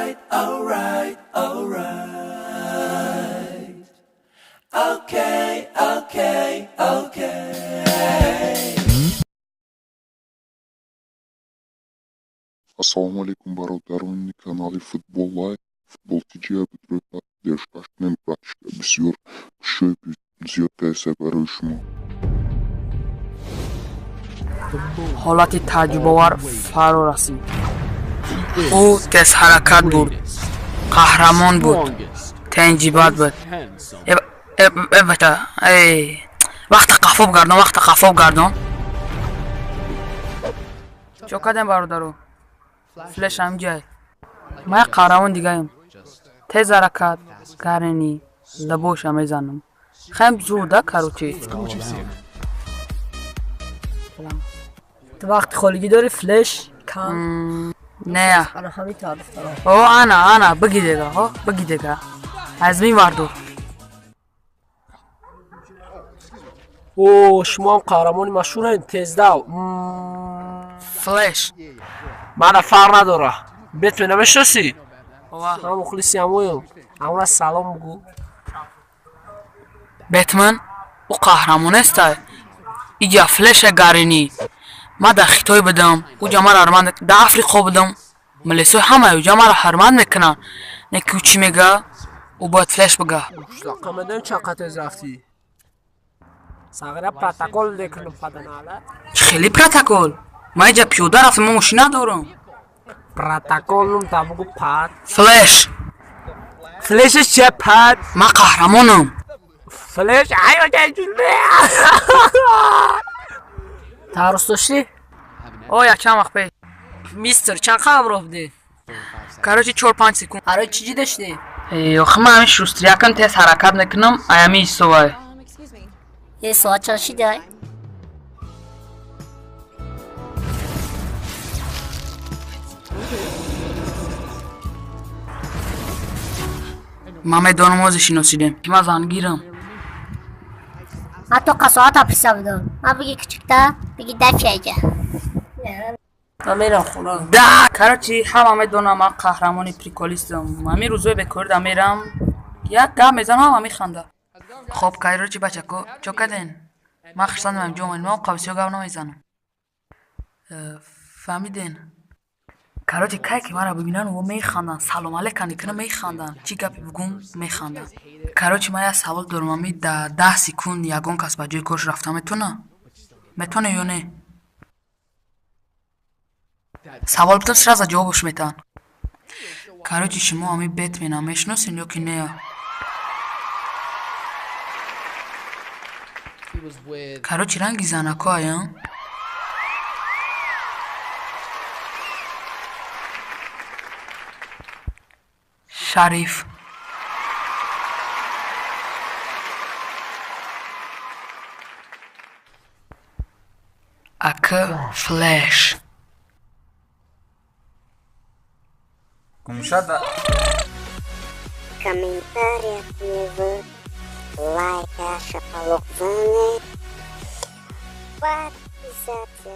Alright, alright, alright. Okay, okay, okay. Ассалому алайкум, бародарони канали Футбол Лайв. Футбол ТЖ буд, поддержка кунем, братишка. Бисёр кушои зиёд кайса барои шумо. Ҳолати тааҷҷубовар фаро расид. Ӯ тезҳаракат буд, қаҳрамон буд, тенҷибат буд. Э бача, вақта қафо бигардон, вақта қафо бигардон. Чо кардем, бародаро? Флеш ҳамҷай. Ма як қаҳрамон дигаем. Тез ҳаракат, гарени, лабоша мезанам. Хем зуда, короче. Ту вақти холигӣ дорӣ, Флеш? Кам. Не. Ана ҳамин таъриф дорам. О, ана, ана, биги дега, ҳо, биги дега. Аз мин вардор. О, шумоам қаҳрамони машҳуред, тездав. Флеш. Мана фарқ надора. Бетмена мешиносӣ? Ова. Ман мухлиси ҳамоям. Ҳамона салом бугӯ. Бетмен ӯ қаҳрамон нестай. Иҷа Флеша гаринӣ. Ман дар Хитой будам, уҷа мара ҳурмат, дар Африқо будам. Милисои ҳамаи уҷа мара ҳурмат мекунанд. Не ки ӯ чӣ мега? Ӯ бояд Флеш бига. Лақа медонӣ чанд қад тез рафтӣ? Сағира протокол мекунам, паданала. Чӣ хели протокол? Ман иҷа пиёда рафтам, ман мошина надорам. Протокол нум та бугӯ, пад. Флеш. Флешаш чия, пад? Ман қаҳрамонам. Флеш ай. Таърус доштӣ? О, якчанд вақт пеш. Мистер, чанд қадам роҳ будӣ? Короче, 4-5 секунд. Барои чӣ ҷӣ доштӣ? Охи ман ҳамин шустрякам, тез ҳаракат мекунам, аями ҳисобай. Е, соат чанд шидай? Ман медонам, ҳозир шиносидем, ки ман зангирам. Ман то қасоата писа будам. Ман биги кучукта, биги дафяйҷа. Ман мерам хона. Да, короче, ҳама медонам, ман қаҳрамони приколистам. Ҳамин рӯзои бекорида мерам, як гап мезанам, ҳама механда. Хоб, короче, бачако, чо карден? Ман хурсандам инҷо омадем. Ман қавсиё гап намезанам. Фаҳмиден? Короче, кай ки маро бибинанд, во механданд, салом алейкам мекунам, механданд, чӣ гапе бугум, механданд. Короче, ман як савол дорам: ами да 10 секунд ягон кас ба ҷои корш рафта метавона? Метавона ё не? Савол битам, сразу ҷавобаш метаҳанд. Короче, шумо ами Бетмена мешиносед ё ки не? Короче, ранги занако ая. Шариф. Ака Флеш. Кумшада. Комментария внизу, лайка, шапалоқ занед, подписаться.